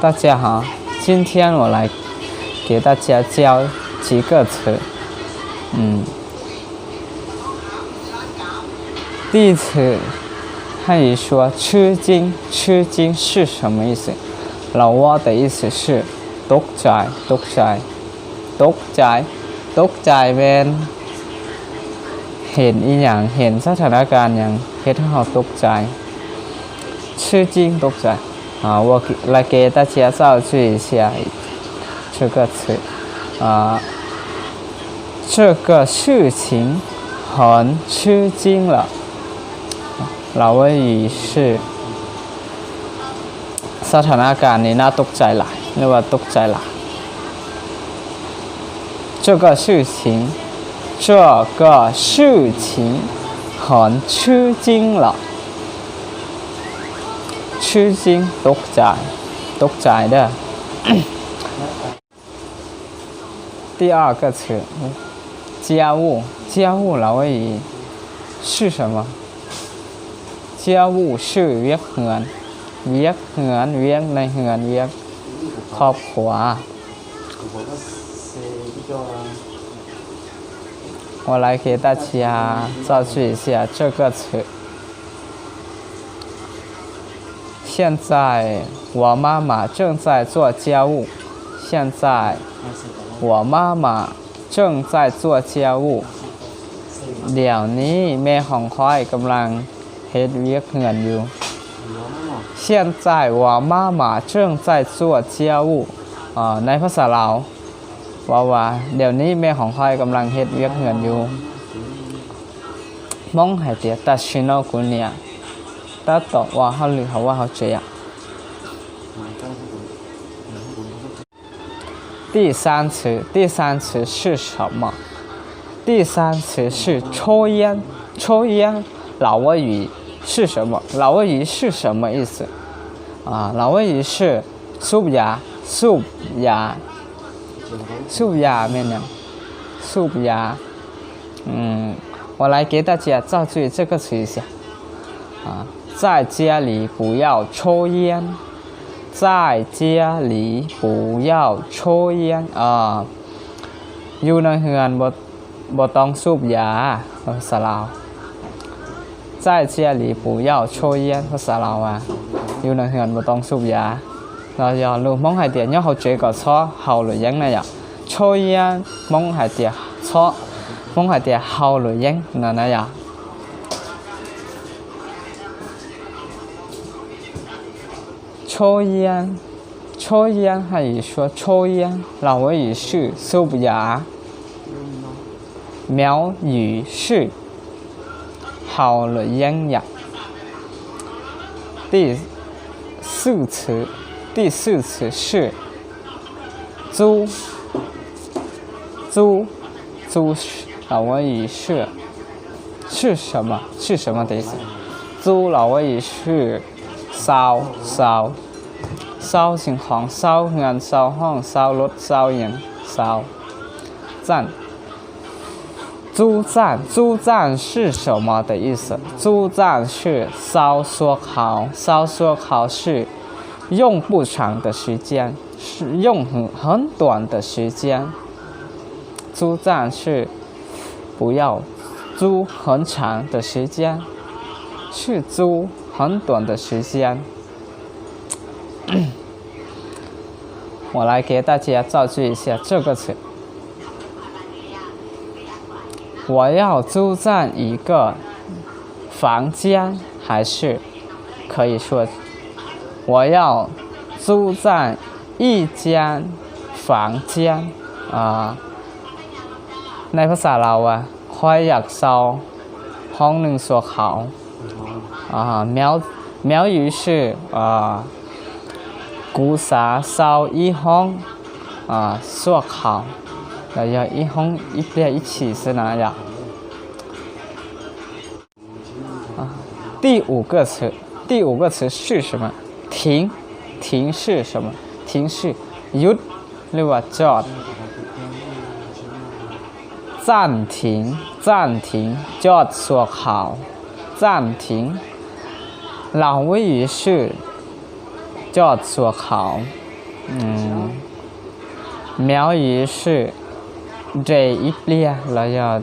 大家好，今天我来给大家教几个词。嗯，第一次汉语说吃惊，吃惊是什么意思？ Los ua 的意思是 tug cai, tug cai, tug cai, tug cai ven, hes ib yaam, hes sab thas nav kas yaam, hes rau hauv tug cai, 吃惊, tug cai. 我来给大家造句一下这个词。这个事情很吃惊了。 Los ua yim sis sab thas nav kas ni na tug cai lawm, lawv ua tug cai lawm. 这个事情，这个事情很吃惊了。吃惊, tug cai, tug cai dab. 第二个词，家务。家务 los ua yim sis 是什么？Jia vuj swj viab hwv, viab hwv, viab neeg hwv, viab khob khuav. 我来给大家造句一下这个词。 现在我妈妈正在做家务。现在我妈妈正在做家务。 Daum no me hom khov กำลัง hes viab hwv yug. 现在我妈妈正在做家务。 Nai phab xav laus, ua ua, daum no me hom khov กำลัง hes viab hwv yug. Hmoob hais tias tam sim no kuv niam tab tom ua hauj lwm hauv vaj hauv tsev. 第三词，第三词是什么？ 第三词是抽烟。抽烟 los ua yim sis 是什么？ Los ua yim sis 是什么意思？ Los ua yim sis, xup yav, xup yav, xup yav me nam, xup yav. 我来给大家造句这个词一下。 在家里不要抽烟。 在家里不要抽烟。 Yug neeg hwv 不当 xup yav, xav laus. 在家里不要抽烟, xav laus as, yug neeg hwv 不当 xup yav. Los yog lus Hmoob hais tias nyob hauv tsev kom txhob haus luam yeeb na yom. 抽烟 Hmoob hais tias txhob, Hmoob hais tias haus luam yeeb no na yom. 抽烟, 抽烟 汉语说抽烟, Lao ua yim swj xup yav, Miav yim swj haus luam yeeb yom. 第四词, 第四词是 txub, txub, txub, Lao ua yim swj, 是什么, 是什么的意思? Txub Lao ua yim swj xau, xau, xau 情况, xau hwv, xau hoob, xau lub, xau yeeb, xau zaj. 租站, 租站是什么的意思? 租站是 xau xuav hauv, xau xuav hauv 是用不长的时间, 是用很短的时间。租站是不要租很长的时间，是租很短的时间。 我来给大家造句一下这个词。我要租占一个房间，还是可以说，我要租占一间房间啊。Nais phab xav Lao as, qhov yam xaus hoob nws xuav hauv. Miav yus swm, kuv xav xaus ib hoob xuav hauv, los yog ib hoob ib pliag ib chim xwb na yom. 第五个词, 第五个词是什么? 停, 停是什么? 停是 yus, lwm vas coj. 暂停, 暂停, coj xuav hauv. 暂停, Lao ua yus swm, coj xuav hauv. 苗语是 nres ib pliag los yog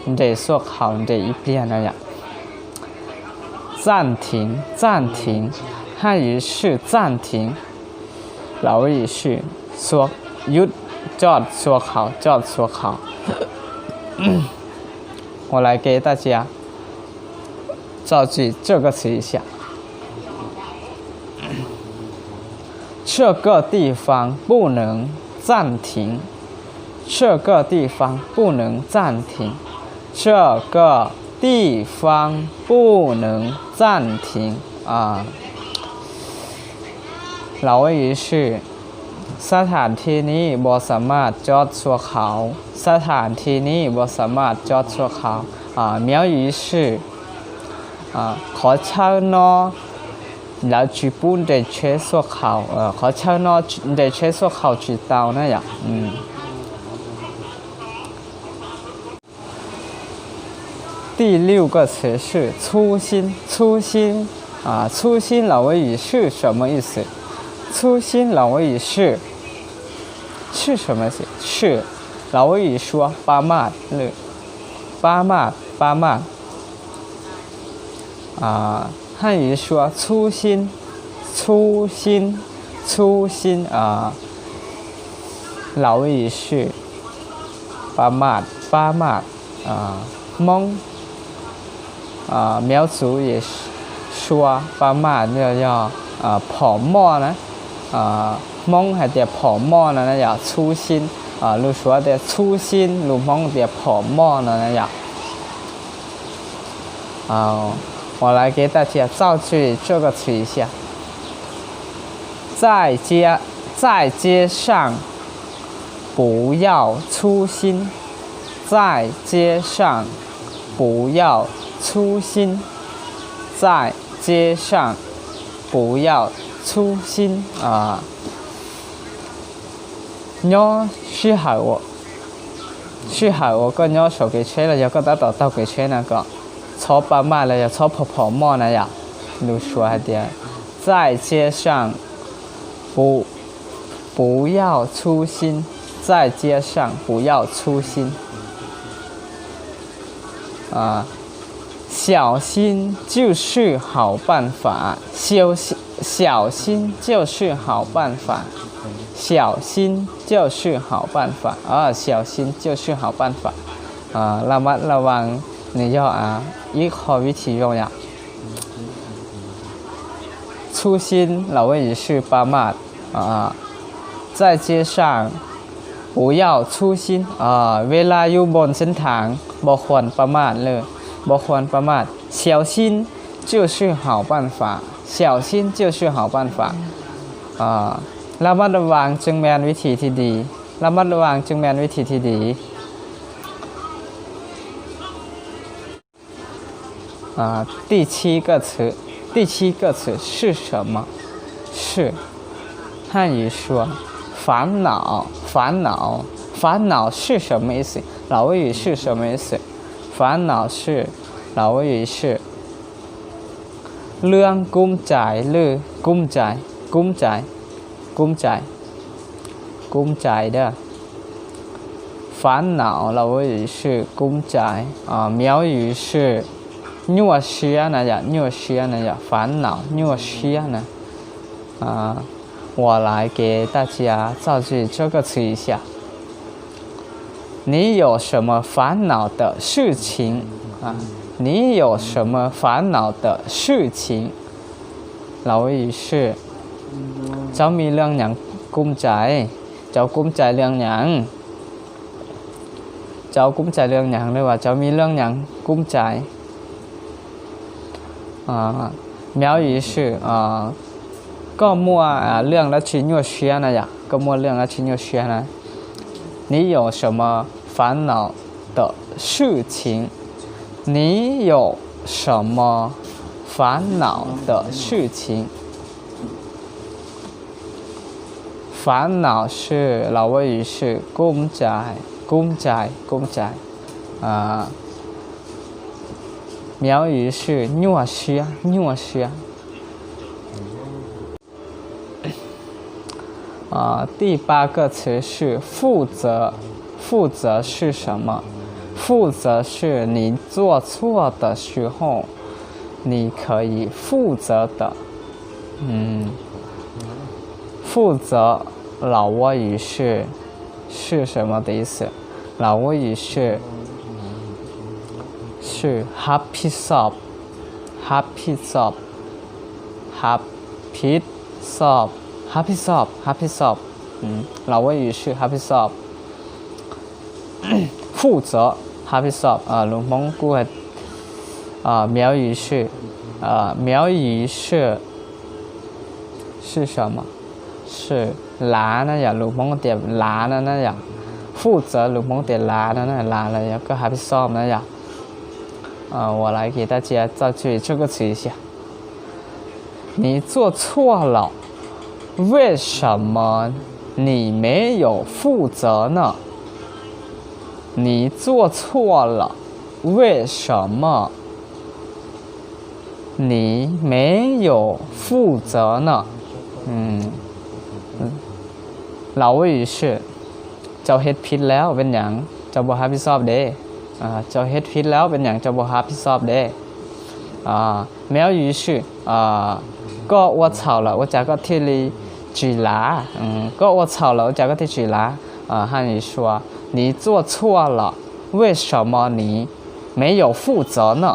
nres xuaj qhau, nres ib pliag no yom. 暂停, 暂停, 汉语是暂停, 老挝语是 xuaj, yub, coj xuaj qhau, coj xuaj qhau. 我来给大家造句这个词一下。 这个地方不能暂停，这个地方不能暂停，这个地方不能暂停。 อ่า เราอีกชื่อ สถานที่นี้บ่สามารถจอดชั่วคราว สถานที่นี้บ่สามารถจอดชั่วคราว อ่า 苗语是 อ่า qhov chaw no lawv tsis pub nres tsheb xuaj qhau, qhov chaw no nres tsheb xuaj qhau tsis tau na yom. 第六个词是粗心，粗心啊，粗心老挝语是什么意思？粗心老挝语是是什么意思？是老挝语说 ประมาท หรือ ประมาท ประมาท อ่า 汉语说粗心，粗心，粗心 อ่า เราอีกชื่อ ประมาท ประมาท อ่า มง อ่า 苗族也说 ประมาท yog อ่า phom moj na. อ่า Hmoob hais tias phom moj no na yom, 粗心. อ่า lus Suav tias 粗心, lus Hmoob tias phom moj no na yom. 我来给大家造句这个词一下。在街，在街上不要粗心，在街上不要粗心，在街上不要粗心。 Nyob sij hawm, sij hawm uas koj nyob saum kev tsheb los yog koj tab tom taug kev tsheb na, kom txhob ประมาท los yog txhob phom phom moj na yom. Lus Suav hais tias 在街上不，不要粗心，在街上不要粗心。 小心就是好办法，小心，小心就是好办法，小心就是好办法 อ่า 小心就是好办法 อ่า ระมัดระวัง nws yog ib qho วิธี zoo yom. 粗心 เราอีกชื่อ ประมาท อ่า 在街上不要粗心 อ่า เวลาอยู่บนเส้นทาง บ่ควรประมาทเลย บ่ควรประมาท 小心就是好办法 小心就是好办法 อ่า ระมัดระวังจึงแม่นวิธีที่ดี ระมัดระวังจึงแม่นวิธีที่ดี อ่า 第七个词，第七个词是什么？是汉语说烦恼，烦恼，烦恼是什么意思？老挝语是什么意思？烦恼是老挝语是 เรื่องกุ้มใจ หรือ กุ้มใจ กุ้มใจ กุ้มใจ กุ้มใจเด้อ 烦恼 เราอีกชื่อ กุ้มใจ อ่า 苗语是 nyuaj siab นะ yom, nyuaj siab นะ yom, 烦恼 nyuaj siab นะ อ่า 我来给大家造句这个词一下。你有什么烦恼的事情啊？你有什么烦恼的事情？ เราอีกชื่อ เจ้ามีเรื่องหยังกุ้มใจ เจ้ากุ้มใจเรื่องหยัง เจ้ากุ้มใจเรื่องหยัง หรือว่า เจ้ามีเรื่องหยังกุ้มใจ อ่า 苗语是 อ่า ก็มัว อ่า เรื่องแล้วชิ nyuaj siab นะ yom, ก็มัว เรื่องแล้วชิ nyuaj siab นะ 你有什么烦恼的事情 你有什么烦恼的事情 烦恼是 เราอีกชื่อ กุ้มใจ กุ้มใจ กุ้มใจ อ่า 苗语是 nyuaj siab nyuaj siab อ่า第八个词是负责，负责是什么？负责是你做错的时候，你可以负责的。嗯，负责老挝语是是什么的意思？老挝语是是 รับผิดชอบ รับผิดชอบ รับผิดชอบ รับผิดชอบ รับผิดชอบ อืม 老挝语是 รับผิดชอบ 负责 รับผิดชอบ เอ่อ ลงมองกู เอ่อ 苗语是 เอ่อ 苗语是是什么 是 lav นะ yog ลงมอง tias lav นะ นะ yog 负责 ลงมอง tias lav นะ นะ lav แล้วก็ รับผิดชอบ นะ yog 我来给大家造句这个词一下。你做错了，为什么你没有负责呢？你做错了，为什么你没有负责呢？嗯，老挝语是 เจ้าเฮ็ดผิดแล้วเป็นหยังเจ้าบ่รับผิดชอบเด้ เจ้าเฮ็ดผิดแล้วเป็นหยังเจ้าบ่รับผิดชอบเด้ 苗语是 ก็ ว่าเจ้า แล้ว ว่าเจ้า ก็ ที่ ลี จีหลา ก็ ว่าเจ้า แล้ว ว่าเจ้า ก็ ที่ จีหลา 汉语说你做错了为什么你没有负责呢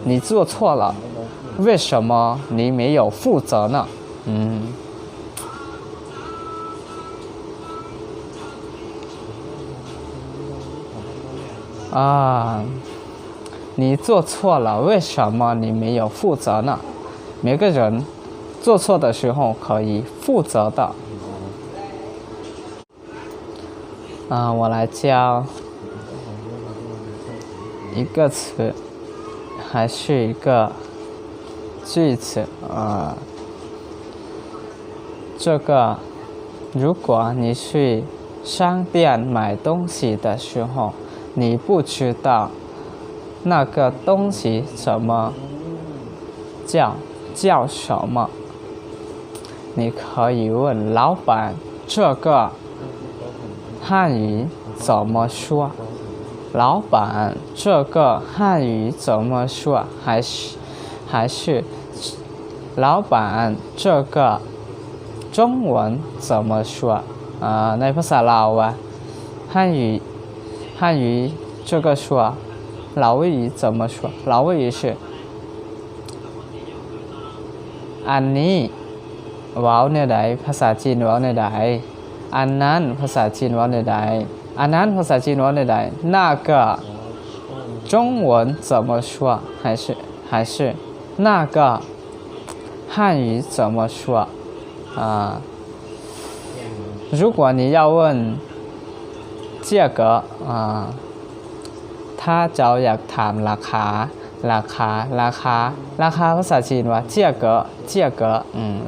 你做错了为什么你没有负责呢 啊，你做错了，为什么你没有负责呢？每个人做错的时候可以负责的。啊，我来教一个词，还是一个句子啊。这个，如果你去商店买东西的时候，你不知道那个东西怎么叫，叫什么，你可以问老板这个汉语怎么说？老板，这个汉语怎么说？还是还是，老板，这个中文怎么说？啊，ในภาษาลาวว่า汉语汉语这个说，老挝语怎么说？老挝语是 อันนี้ เว้าแนวใด ภาษาจีนเว้าแนวใด อันนั้น ภาษาจีนเว้าแนวใด อันนั้น ภาษาจีนเว้าแนวใด 那个中文怎么说 还是还是那个汉语怎么说啊？如果你要问价格啊，ถ้าเจ้าอยากถามราคา ราคา ราคา ราคาภาษาจีนว่า价格 价格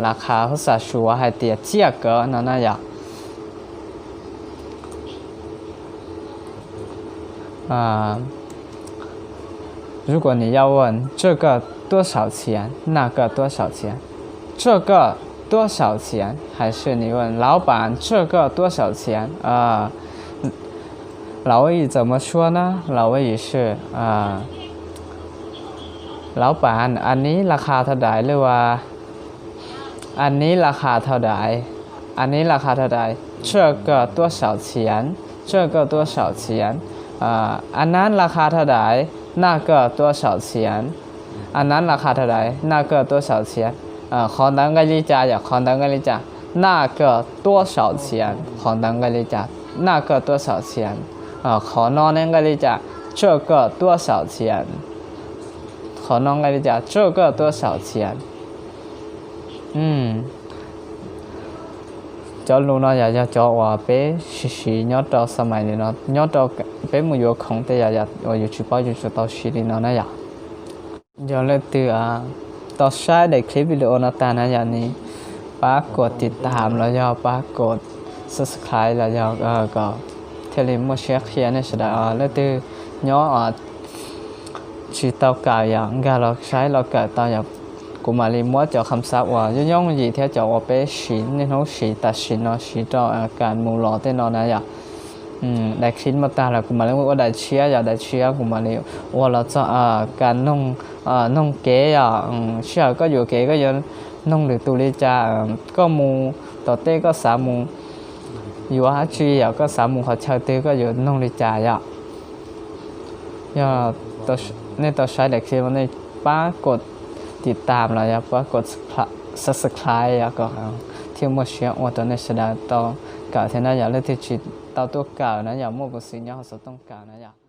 ราคาภาษาซัว ให้เตีย 价格 นั่นนะยะ 啊，如果你要问这个多少钱，那个多少钱，这个多少钱，还是你问老板这个多少钱啊？老挝语怎么说呢？老挝语是啊，老板 อันนี้ราคาเท่าไหร่ หรือว่า อันนี้ราคาเท่าไหร่ อันนี้ราคาเท่าไหร่这个多少钱这个多少钱 อันนั้นราคาเท่าไหร่那个多少钱 อันนั้นราคาเท่าไหร่那个多少钱 ของนั้นก็ลิจ่า อย่าง ของนั้นก็ลิจ่า 那个多少钱 ของนั้นก็ลิจ่า 那个多少钱 ของนอนนั้นก็ลิจ่า这个多少钱 ของนอนก็ลิจ่า这个多少钱 Cov lus no yog yog cov uas peb siv siv nyob rau xab mais li no, nyob rau peb mus yuav khoom tej yam uas yus tsis paub yus tsis tau siv li no na yom. Yog leej twg tau saib daim clip video no tag na yom, nws pab kom tiv tam los yog pab kom subscribe los yog kom thiaj li muaj siab qhia nej sawv daws. Leej twg nyob tsis tau kawm yom, nkag los saib los kawm tau yom. Kuv mam li muab cov kham xav uas yooj yooj yim thiab cov uas peb siv niaj hnub siv tam sim no siv rau kas mus los tej no na yom. Daim clip no tag lawm kuv mam li ua daim tshiab yom, daim tshiab kuv mam li ua los txog kas noog kev yom. Sij hawm koj yuam kev koj yuav noog lwm tus li cas, koj mus tom tej koj xav mus yuav dab tsi yom, koj xav mus qhov chaw twg koj yuav noog li cas yom. Yog nej tau saib daim clip no nej pab kos tiv tam los yog pab kos subscribe yom, kom thiaj muaj siab ua rau nej sawv daws tau kawm thiab na yom. Leej twg tsis tau tuaj kawm na yom, muaj peev xwm nyob hauv xov tooj kawm na yom.